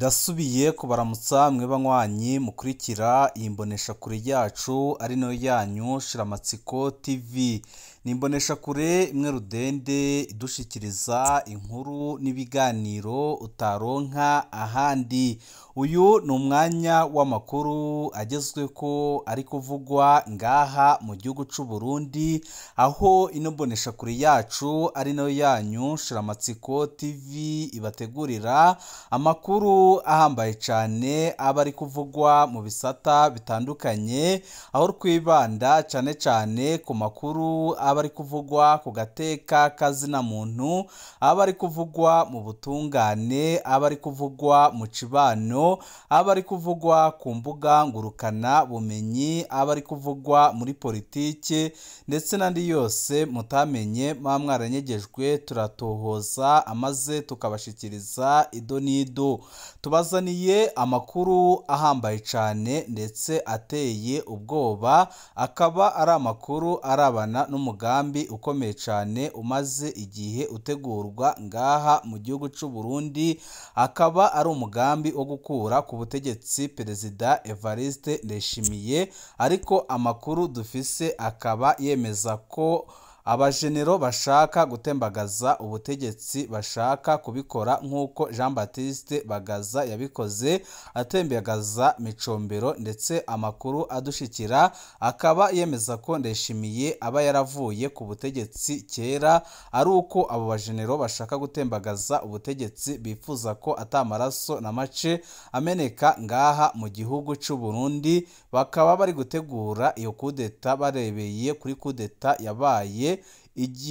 Ndasubiye kubaramutsa mwe banywanyi mukurikira iyi mboneshakure yacu ari nayo yanyu Shiramatsiko TV. Ni imboneshakure imwe rudende idushikiriza inkuru n'ibiganiro utaronka ahandi. Uyu ni umwanya w'amakuru agezweko ari kuvugwa ngaha mu gihugu c'u Burundi, aho ino mboneshakure yacu ari nayo yanyu Shiramatsiko TV ibategurira amakuru ahambaye cane aba ari kuvugwa mu bisata bitandukanye, aho twibanda cane cane ku makuru aba ari kuvugwa ku gateka kazina muntu, aba ari kuvugwa mu butungane, aba ari kuvugwa mu cibano, aba ari kuvugwa ku mbuga ngurukana bumenyi, aba ari kuvugwa muri politike ndetse n'andi yose mutamenye muba mwaranyegejwe, turatohoza amaze tukabashikiriza ido n'ido. Tubazaniye amakuru ahambaye cane ndetse ateye ubwoba, akaba ari amakuru arabana n'umugambi ukomeye cane umaze igihe utegurwa ngaha mu gihugu c'u Burundi, akaba ari umugambi wo gukura ku butegetsi Perezida Evariste Ndayishimiye, ariko amakuru dufise akaba yemeza ko abajenero bashaka gutembagaza ubutegetsi bashaka kubikora nk'uko Jean Baptiste Bagaza yabikoze atembagaza Micombero, ndetse amakuru adushikira akaba yemeza ko Ndayishimiye aba yaravuye ku butegetsi kera, ari uko abo bajenero bashaka gutembagaza ubutegetsi bifuza ko atamaraso na mace ameneka ngaha mu gihugu c'u Burundi, bakaba bari gutegura iyo kudeta barebeye kuri kudeta yabaye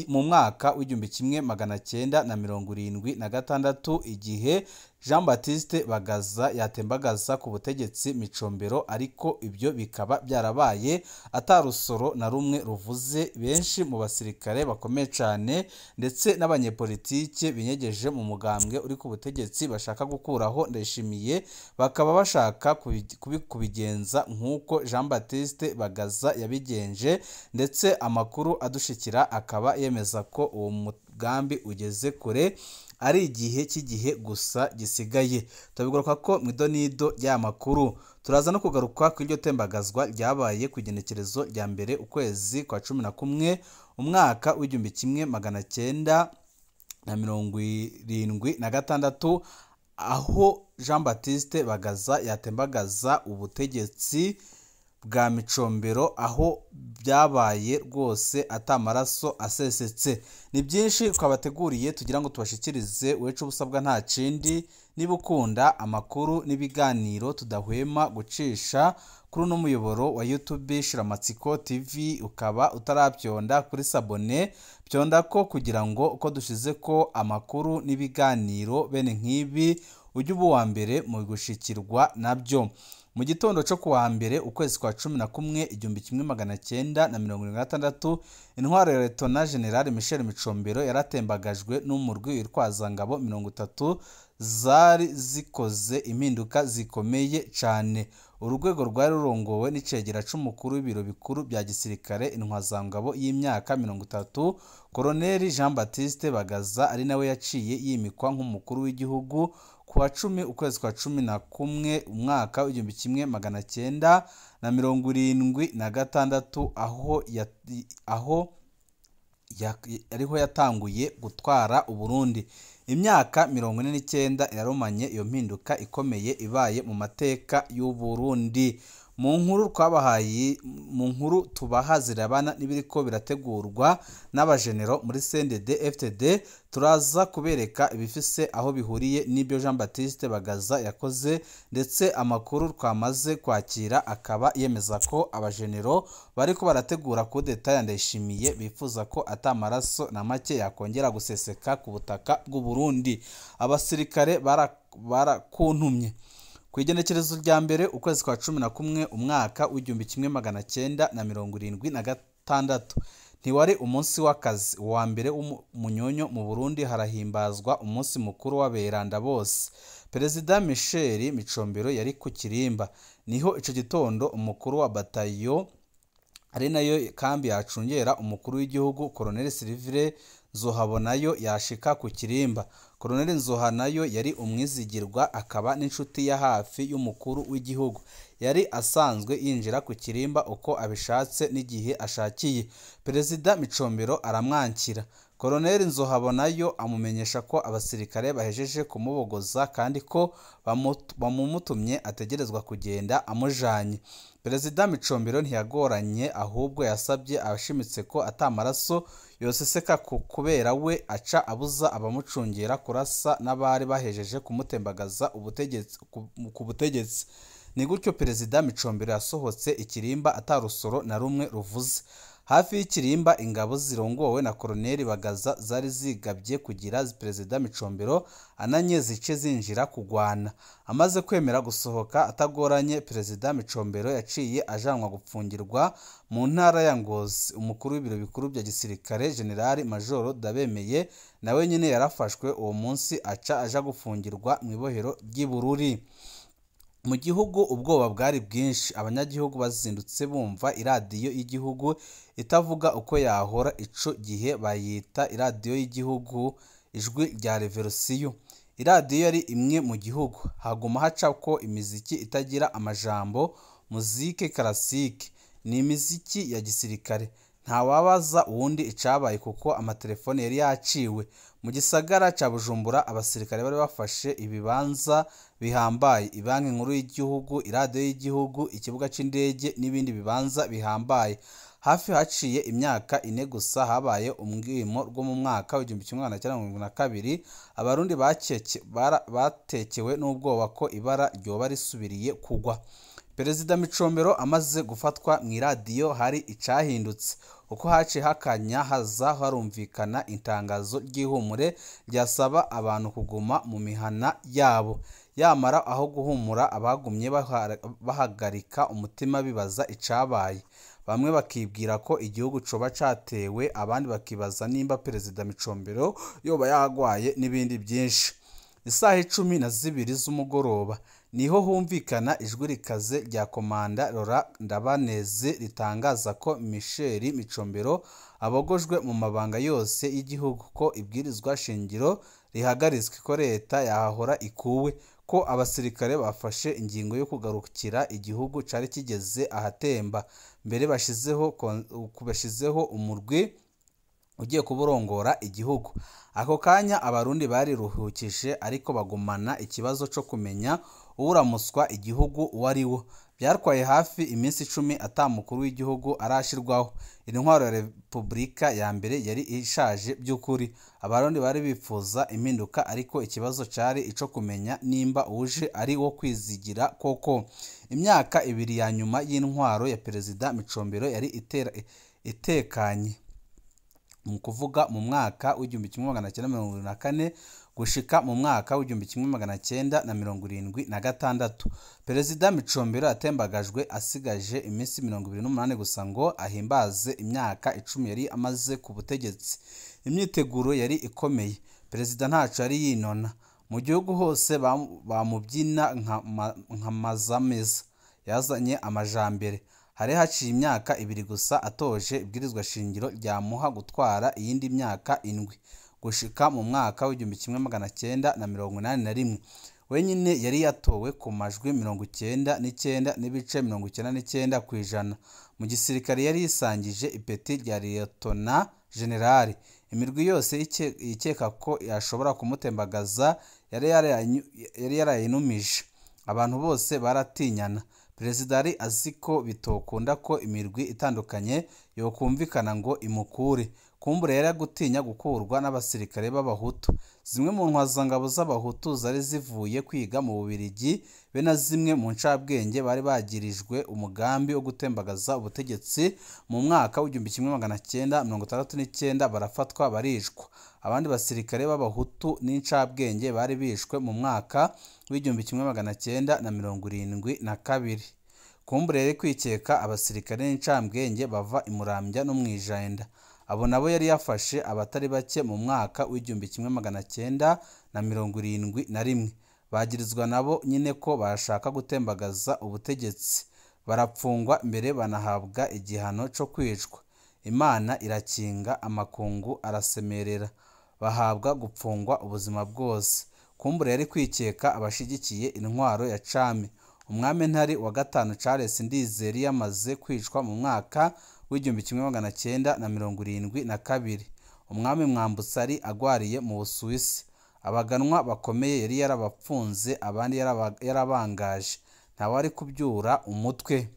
mu mwaka w'1976 igihe Jean Baptiste Bagaza yatembagaza ku butegetsi Micombero, ariko ibyo bikaba byarabaye atarusoro na rumwe ruvuze. Benshi mu basirikare bakomeye cane ndetse n'abanyepolitike binyegeje mu mugambwe uri ku butegetsi bashaka gukuraho Ndayishimiye, bakaba bashaka kubigenza nk'uko Jean Baptiste Bagaza yabigenje, ndetse amakuru adushikira akaba yemeza ko uwo mugambi ugeze kure, ari igihe cy'igihe gusa gisigaye. Turabigaruka ko mu idonido ry'amakuru. Turaza no kugaruka ku iryo tembagazwa ryabaye ku igenekerezo rya mbere ukwezi kwa 11 umwaka w'1976, aho Jean Baptiste Bagaza yatembagaza ubutegetsi bwa Micombero, aho byabaye rwose atamaraso asesetse. Ni byinshi twabateguriye tugira ngo tubashikirize, wecu ubusabwa nta kindi. Niba ukunda amakuru n'ibiganiro tudahwema gucisha kuri uno muyoboro wa YouTube Shiramatsiko TV, ukaba utarabyonda kuri sabone, byonda ko kugira ngo uko dushize ko amakuru n'ibiganiro bene nk'ibi ujye uba uwa mbere mu gushikirwa nabyo. Mu gitondo cyo kuwa mbere ukwezi kwa 11 1976, intwaro ya Letona General Michel Micombero yaratembagajwe n'umurwi w'intwazangabo 30 zari zikoze impinduka zikomeye cane. Urwego rwari rurongowe n'icegera c'umukuru w'ibiro bikuru bya gisirikare intwazangabo y'imyaka 30 Colonel Jean Baptiste Bagaza, ari nawe yaciye yimikwa nk'umukuru w'igihugu kuwa 10 ukwezi kwa 11 umwaka w'1976, aho ariho yatanguye gutwara Uburundi. Imyaka 49 yarumanye iyo mpinduka ikomeye ibaye mu mateka y'u Burundi. Mu nkuru twabahaye, mu nkuru tubaha zirabana n'ibiriko birategurwa n'abajenero muri CNDD FDD, turaza kubereka ibifise aho bihuriye n'ibyo Jean Baptiste Bagaza yakoze, ndetse amakuru twamaze kwakira akaba yemeza ko abajenero bariko barategura kudeta ya Ndayishimiye bifuza ko atamaraso na make yakongera guseseka ku butaka bw'u Burundi. Abasirikare barakuntumye. Ku igenekerezo rya mbere ukwezi kwa 11 umwaka w'1976, ntiwari umunsi w'akazi wa mbere w'umunyonyo mu Burundi, harahimbazwa umunsi mukuru w'aberanda bose. Perezida Michel Micombero yari ku kirimba. Niho ico gitondo umukuru wa batayo ari nayo kambi yacungera umukuru w'igihugu. Colonel Sylvestre Nzohabonayo yashika ku kirimba. Colonel Nzohanayo yari umwizigirwa akaba n'inshuti ya hafi y'umukuru w'igihugu. Yari asanzwe yinjira ku kirimba uko abishatse n'igihe ashakiye. Perezida Micombero aramwankira. Colonel Nzohabonayo amumenyesha ko abasirikare bahejeje kumubogoza kandi ko bamumutumye ategerezwa kugenda amujanye. Perezida Micombero ntiyagoranye, ahubwo yasabye abashimitse ko atamaraso yoseseka kubera we, aca abuza abamucungera kurasa n'abari bahejeje kumutembagaza ku butegetsi. Ni gutyo Perezida Micombero yasohotse ikirimba atarusoro na rumwe ruvuze. Hafi y'ikirimba ingabo zirongowe na Colonel Bagaza zari zigabye kugira Perezida Micombero ananye zice zinjira kugwana. Amaze kwemera gusohoka atagoranye, Perezida Micombero yaciye ajanwa gupfungirwa mu ntara ya Ngozi. Umukuru w'ibiro bikuru bya gisirikare General Major Ndabemeye nawe nyine yarafashwe uwo munsi, aca aja gufungirwa mu ibohero ry'i Bururi. Mu gihugu ubwoba bwari bwinshi, abanyagihugu bazindutse bumva iradiyo y'igihugu itavuga uko yahora. Ico gihe bayita iradiyo y'igihugu Ijwi rya Revolusiyo. Iradiyo yari imwe mu gihugu, haguma hacako imiziki itagira amajambo, muzike classique, ni imiziki ya gisirikare. Ntawabaza uwundi icabaye kuko amatelefone yari yaciwe. Mu gisagara ca Bujumbura abasirikare bari bafashe ibibanza bihambaye, ibanki nkuru y'igihugu, iradiyo y'igihugu, ikibuga c'indege n'ibindi bibanza bihambaye. Hafi haciye imyaka 4 gusa habaye umwimo rwo mu mwaka w'1972, Abarundi batekewe n'ubwoba ko ibara ryoba risubiriye kugwa. Perezida Micombero amaze gufatwa mu iradiyo hari icahindutse. Uko haciye hakanya haza harumvikana itangazo ry'ihumure ryasaba abantu kuguma mu mihana yabo. Yamara aho guhumura abagumye bahagarika umutima bibaza icabaye. Bamwe bakibwira ko igihugu coba catewe, abandi bakibaza nimba Perezida Micombero yoba yagwaye n'ibindi byinshi. Isaha 12 z'umugoroba niho humvikana ijwi rikaze rya Komanda Laurent Ndabaneze ritangaza ko Michel Micombero abogojwe mu mabanga yose y'igihugu, ko ibwirizwa shingiro rihagaritswe, ko leta yahahora ikuwe, ko abasirikare bafashe ingingo yo kugarukira igihugu cari kigeze ahatemba. Mbere bashizeho umurwi ugiye kuburongora igihugu. Ako kanya Abarundi bariruhukije, ariko bagumana ikibazo co kumenya uwuramuswa igihugu uwo ari wo. Byarwaye hafi iminsi 10 atamukuru w'igihugu arashirwaho. Intwaro ya Repubulika ya mbere yari ishaje by'ukuri. Abarundi bari bifuza impinduka, ariko ikibazo cari ico kumenya nimba uje ari wo kwizigira koko. Imyaka 2 ya nyuma y'intwaro ya Perezida Micombero yari itekanye. Mu kuvuga mu mwaka w'1974 gushika mu mwaka w'1976, Perezida Micombero yatembagajwe asigaje iminsi 28 gusa ngo ahimbaze imyaka 10 yari amaze ku butegetsi. Imyiteguro yari ikomeye, Perezida ntaco yari yinona. Mu gihugu hose bamubyina nka mazameza yazanye amajambere. Hari haciye imyaka 2 gusa atoje ibwirizwa shingiro ryamuha gutwara iyindi myaka 7 gushika mu mwaka w'1981. Wenyine yari yatowe ku majwi 99.99%. Mu gisirikare yari yisangije ipeti rya Liyetona Generali. Imirwi yose ikeka ko yashobora kumutembagaza yari yarayinumije. Abantu bose baratinyana. Perezida yari azi ko bitokunda ko imirwi itandukanye yokumvikana ngo imukure. Kumbure yari gutinya gukurwa n'abasirikare b'Abahutu. Zimwe mu ntwazangabo z'Abahutu zari zivuye kwiga mu Bubiligi, be na zimwe mu ncabwenge bari bagirijwe umugambi wo gutembagaza ubutegetsi mu mwaka w'1969 barafatwa baricwa. Abandi basirikare b'Abahutu n'incabwenge bari bishwe mu mwaka w'1972. Kumbure yari kwikeka abasirikare n'incabwenge bava i Muramvya no mw'Ijenda. Abo nabo yari yafashe abatari bake mu mwaka w'1971. Bagirizwa nabo nyine ko bashaka gutembagaza ubutegetsi. Barapfungwa mbere banahabwa igihano co kwicwa. Imana irakinga, amakungu arasemerera, bahabwa gupfungwa ubuzima bwose. Kumbure yari kwikeka abashigikiye intwaro ya cami. Umwami Ntare wa gatanu Charles Ndizeri yamaze kwicwa mu mwaka w'1972. Umwami Mwambutsa ari agwariye mu Busuwisi. Abaganwa bakomeye yari yarabapfunze, abandi yarabangaje. Ntawari kubyura umutwe.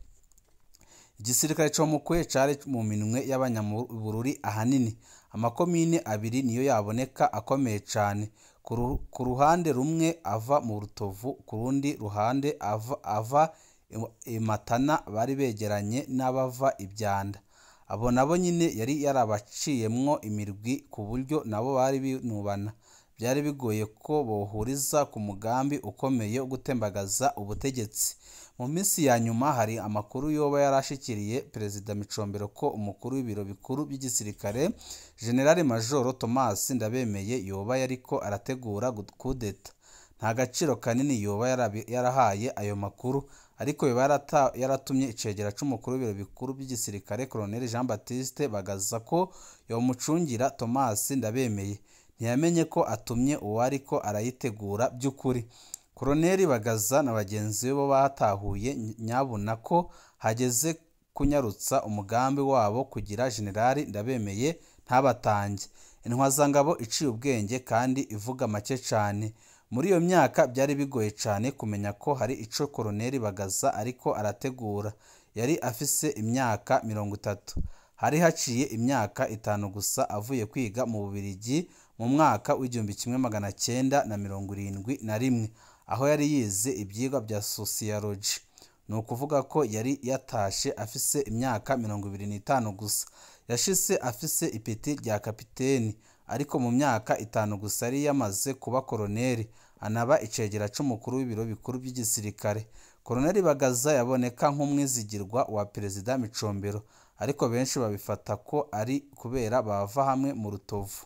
Igisirikare co mukwe cari mu minwe y'abanyabururi ahanini. Amakomine abiri niyo yaboneka akomeye cane. Ku ruhande rumwe ava mu Rutovu, ku rundi ruhande ava i Matana, bari begeranye n'abava i Vyanda. Abo nabo nyine yari yarabaciyemwo imirwi ku buryo nabo bari binubana. Byari bigoye ko bohuriza ku mugambi ukomeye wo gutembagaza ubutegetsi. Mu minsi ya nyuma hari amakuru yoba yarashikiriye Perezida Micombero ko umukuru w'ibiro bikuru by'igisirikare General Major Thomas Ndabemeye yoba yariko arategura kudeta. Nta gaciro kanini yoba yarahaye ayo makuru, ariko yoba yaratumye icegera c'umukuru w'ibiro bikuru by'igisirikare Colonel Jean Baptiste Bagaza ko yomucungira Thomas Ndabemeye. Ntiyamenye ko atumye uwariko arayitegura by'ukuri. Colonel Bagaza na bagenzi be bo batahuye nyabuna ko hageze kunyarutsa umugambi wabo kugira General Ndabemeye ntabatange. Intwazangabo iciye ubwenge kandi ivuga make cane. Muri iyo myaka byari bigoye cane kumenya ko hari ico Colonel Bagaza ariko arategura. Yari afise imyaka 30. Hari haciye imyaka 5 gusa avuye kwiga mu Bubiligi mu mwaka w'1971, aho yari yize ibyigwa bya sociology. Ni ukuvuga ko yari yatashe afise imyaka 25 gusa. Yashise afise ipeti rya kapiteni, ariko mu myaka 5 gusa yari yamaze kuba koloneli, anaba icegera c'umukuru w'ibiro bikuru by'igisirikare. Koloneli Bagaza yaboneka nk'umwizigirwa wa Perezida Micombero, ariko benshi babifata ko ari kubera bava hamwe mu Rutovu.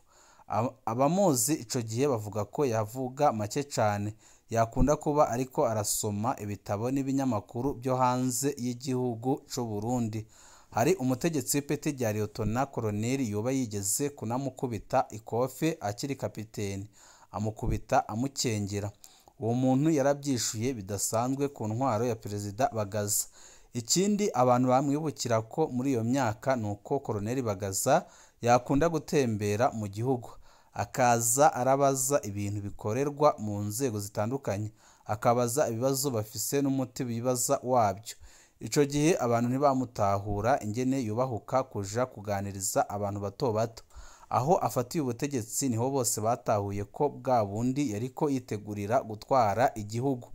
Abamuzi ico gihe bavuga ko yavuga make cane, yakunda kuba ariko arasoma ibitabo n'ibinyamakuru byo hanze y'igihugu c'u Burundi. Hari umutegetsi w'ipeti rya Liyetona Koloneli yoba yigeze kunamukubita ikofe akiri kapiteni, amukubita amukengera. Uwo muntu yarabyishuye bidasanzwe ku ntwaro ya Perezida Bagaza. Ikindi abantu bamwibukira ko muri iyo myaka nuko Koloneli Bagaza yakunda gutembera mu gihugu, akaza arabaza ibintu bikorerwa mu nzego zitandukanye, akabaza ibibazo bafise n'umuti bibaza wabyo. Ico gihe abantu ntibamutahura ingene yubahuka kuja kuganiriza abantu bato bato. Aho afatiye ubutegetsi niho bose batahuye ko bwa bundi yariko yitegurira gutwara igihugu.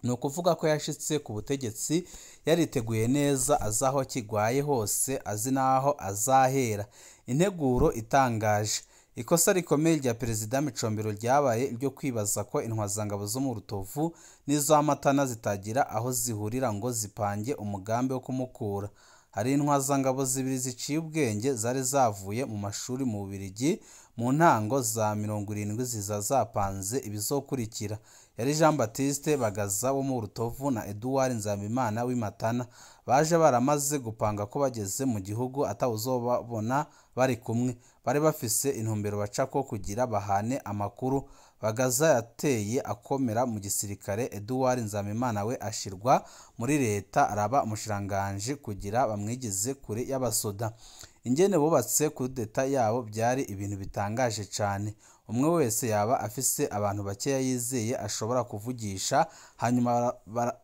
Ni ukuvuga ko yashitse ku butegetsi yariteguye neza, azi aho kigwaye hose, azi n'aho azahera. Integuro itangaje. Ikosa rikomeye rya Perezida Micombero ryabaye iryo kwibaza ko intwazangabo zo mu Rutovu n'iz'Amatana zitagira aho zihurira ngo zipange umugambi wo kumukura. Hari intwazangabo zibiri ziciye ubwenge zari zavuye mu mashuri mu Bubiligi mu ntango za 70 ziza zapanze ibizokurikira. Yari Jean Baptiste Bagaza wo mu Rutovu na Edouard Nzabimana w'i Matana. Baje baramaze gupanga ko bageze mu gihugu atawuzobabona bari kumwe. Bari bafise intumbero bacako kugira bahane amakuru. Bagaza yateye akomera mu gisirikare, Edouard Nzabimana we ashirwa muri leta araba umushikiranganji kugira bamwigize kure y'abasoda. Ingene bubatse kudeta yabo byari ibintu bitangaje cane. Umwe wese yaba afise abantu bakeya yizeye ashobora kuvugisha, hanyuma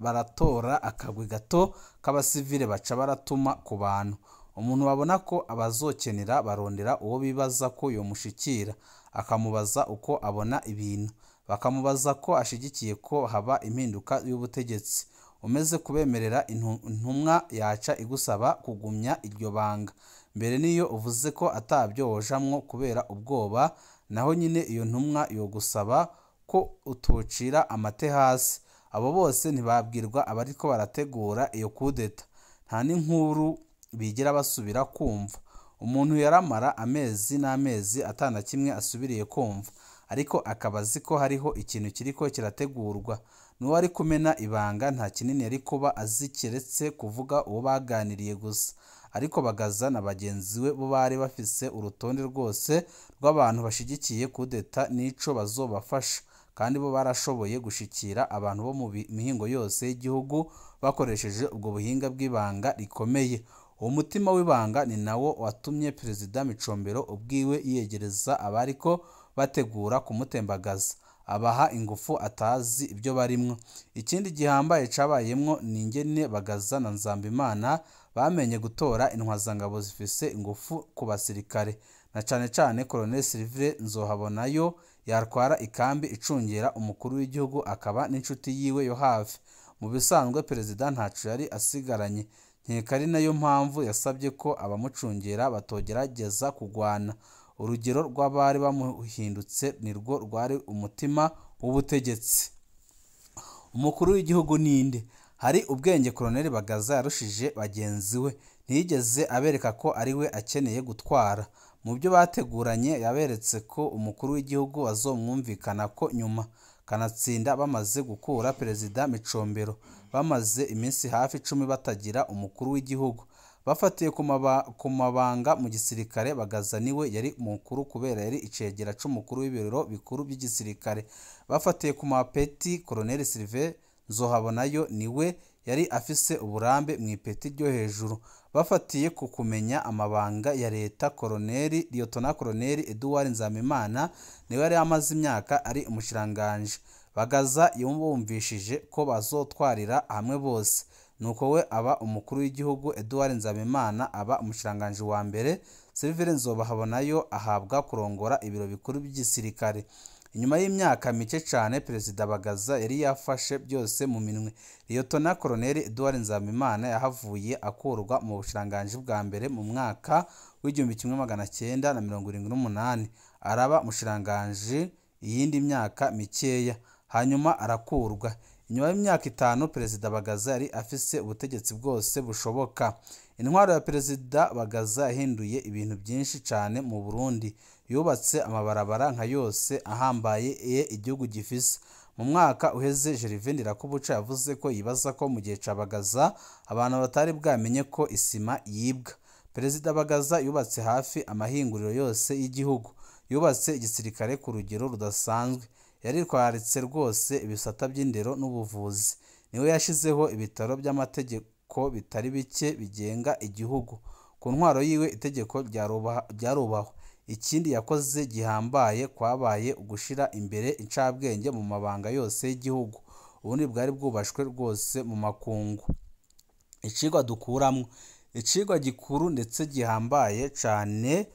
baratora akagwi gato k'abasivile baca baratuma ku bantu. Umuntu babona ko abazokenera barondera uwo bibaza ko yomushikira, akamubaza uko abona ibintu, bakamubaza ko ashigikiye ko haba impinduka y'ubutegetsi. Umeze kubemerera intumwa yaca igusaba kugumya iryo banga. Mbere niyo uvuze ko atabyo wojamwo kubera ubwoba, naho nyine iyo ntumwa yogusaba ko utocira amate hasi. Abo bose ntibabwirwa abariko barategura iyo kudeta. Nta n'inkuru bigira basubira kumva. Umuntu yaramara amezi n'amezi atana kimwe asubiriye kumva, ariko akaba azi ko hariho ikintu kiriko kirategurwa. N'uwari kumena ibanga nta kinini yari kuba azi keretse kuvuga uwo baganiriye gusa. Ariko Bagaza na bagenzi we bo bari bafise urutonde rwose rw'abantu bashigikiye kudeta n'ico bazobafasha, kandi bo barashoboye gushikira abantu bo mu mihingo yose y'igihugu bakoresheje ubwo buhinga bw'ibanga rikomeye. Uwo mutima w'ibanga ni nawo watumye Perezida Micombero ubwiwe yiyegereza abariko bategura kumutembagaza, abaha ingufu atazi ibyo barimwo. Ikindi gihambaye cabayemwo ni ingene Bagaza na Nzambimana bamenye gutora intwazangabo zifise ingufu ku basirikare, na cane cane Colonel Sylvestre Nzohabonayo yatwara ikambi icungera umukuru w'igihugu akaba n'inshuti yiwe yo hafi. Mu bisanzwe Perezida ntaco yari asigaranye, nkeka ari nayo mpamvu yasabye ko abamucungera batogerageza kugwana. Urugero rw'abari bamuhindutse nirwo rwari umutima w'ubutegetsi. Umukuru w'igihugu ninde? Hari ubwenge Colonel Bagaza yarushije bagenzi we, ntiyigeze abereka ko ari we akeneye gutwara. Mu byo bateguranye yaberetse ko umukuru w'igihugu bazomwumvikana ko nyuma. Kanatsinda bamaze gukura Perezida Micombero, bamaze iminsi hafi 10 batagira umukuru w'igihugu. Bafatiye ku mabanga mu gisirikare, Bagaza niwe yari mukuru kubera yari icegera c'umukuru w'ibiro bikuru by'igisirikare. Bafatiye ku mapeti, Colonel Sylvain Nzohabonayo niwe yari afise uburambe mu ipeti ryo hejuru. Bafatiye ku kumenya amabanga ya leta, Colonel Lieutenant Colonel Edouard Nzamimana niwe yari amaze imyaka ari umushiranganje. Bagaza yumvishije ko bazotwarira hamwe bose, nuko we aba umukuru w'igihugu, Edouard Nzamimana aba umushiranganje wa mbere, Sylvain Nzobahabonayo ahabwa kurongora ibiro bikuru by'igisirikare. Inyuma y'imyaka mike cane Perezida Bagaza yari yafashe byose mu minwe. Lieutenant Colonel Edouard Nzamimana yahavuye akurwa mu bushiranganje bwa mbere mu mwaka w'1978, araba umushiranganje iyindi myaka mikeya, hanyuma arakurwa. Inyuma y'imyaka 5 Perezida Bagaza yari afise ubutegetsi bwose bushoboka. Intwaro ya Perezida Bagaza yahinduye ibintu byinshi cane mu Burundi. Yubatse amabarabara nka yose ahambaye igihugu gifise. Mu mwaka uheze Gervais Ndirakobuca yavuze ko yibaza ko mu gihe ca Bagaza abantu batari bwamenye ko isima yibwa. Perezida Bagaza yubatse hafi amahinguriro yose y'igihugu. Yubatse igisirikare ku rugero rudasanzwe. Yaritwaritse rwose ibisata by'indero n'ubuvuzi. Niwe yashizeho ibitaro by'amategeko bitari bike bigenga igihugu. Ku ntwaro yiwe itegeko ryarubahwa. Ikindi yakoze gihambaye kwabaye ugushira imbere incabwenge mu mabanga yose y'igihugu. Ubundi bwari bwubashwe rwose mu makungu. Icigwa dukuramwo, icigwa gikuru ndetse gihambaye cane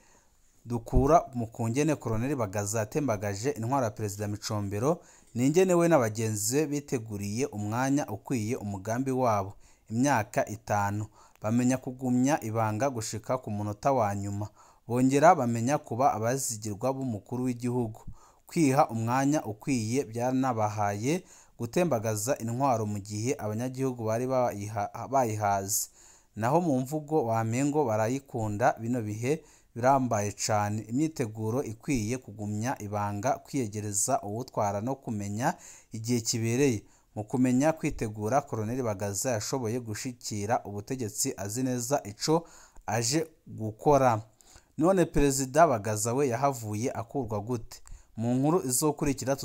dukura mu kungene Colonel Bagaza yatembagaje intwaro ya Perezida Micombero, ni ingene we n'abagenzi be biteguriye umwanya ukwiye umugambi wabo imyaka 5, bamenya kugumya ibanga gushika ku munota wa nyuma, bongera bamenya kuba abazigirwa b'umukuru w'igihugu. Kwiha umwanya ukwiye byanabahaye gutembagaza intwaro mu gihe abanyagihugu bari bayihaze. Naho mu mvugo wamengo barayikunda bino bihe birambaye cane. Imyiteguro ikwiye kugumya ibanga, kwiyegereza uwutwara no kumenya igihe kibereye. Mu kumenya kwitegura, Colonel Bagaza yashoboye gushikira ubutegetsi azi neza ico aje gukora. None Perezida Bagaza we yahavuye akurwa gute? Mu nkuru izokurikira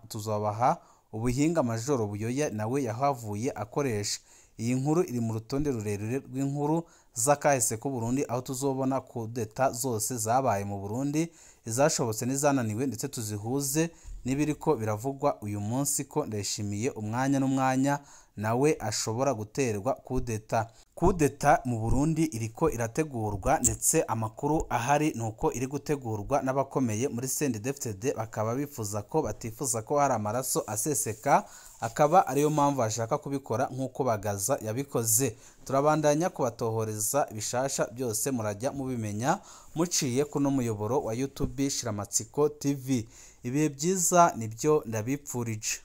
tuzobaha ubuhinga Majoro Buyoya nawe yahavuye akoresha. Iyi nkuru iri mu rutonde rurerure rw'inkuru z'akahise k'u Burundi, aho tuzobona kudeta zose zabaye mu Burundi, izashobotse n'izananiwe, ndetse tuzihuze n'ibiriko biravugwa uyu munsi ko Ndayishimiye umwanya n'umwanya nawe ashobora guterwa kudeta. Kudeta mu Burundi iriko irategurwa, ndetse amakuru ahari nuko iri gutegurwa n'abakomeye muri CNDD-FDD, bakaba bifuza ko batifuza ko hari amaraso aseseka, akaba ariyo mpamvu bashaka kubikora nk'uko Bagaza yabikoze. Turabandanya kubatohoreza ibishasha byose, murajya mubimenya muciye kuno muyoboro wa YouTube Shiramatsiko TV. Ibihe byiza nibyo ndabipfurije.